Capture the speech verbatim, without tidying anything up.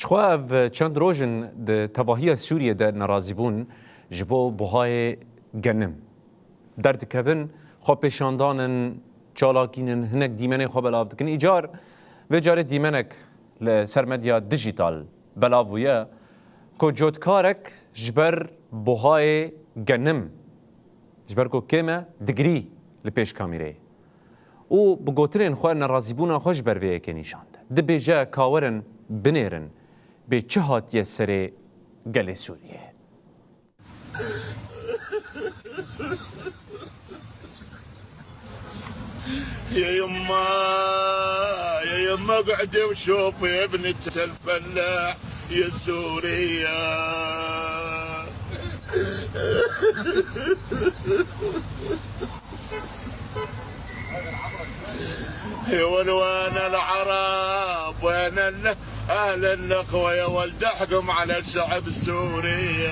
Xwe ev çend roj in di tevahiya Sûriyê de nerazîbûn ji bo buhayê genim derdikevin, xwepêşandan in, çalakîn in, hinek dîmenê xwe belav dikin. Îcar vê carê dîmenek li ser medya dijîtal belav bûye ku cotkarek ji ber buhayê genim, ji ber ku kêm e, digirî li pêş kamîreyê û bi gotinên xwe nerazîbûna xwe ji ber vê yekê nîşan de. Dibêje ka werin binêrin bê çi hatiye serê gelê Sûriyê. يا يما، يا يما، اقعدي وشوفي ابنك الفلاح يا سوريا. وين، وين العرب، وين ال-، أهل النخوة يا ولد، احكم على الشعب السوري.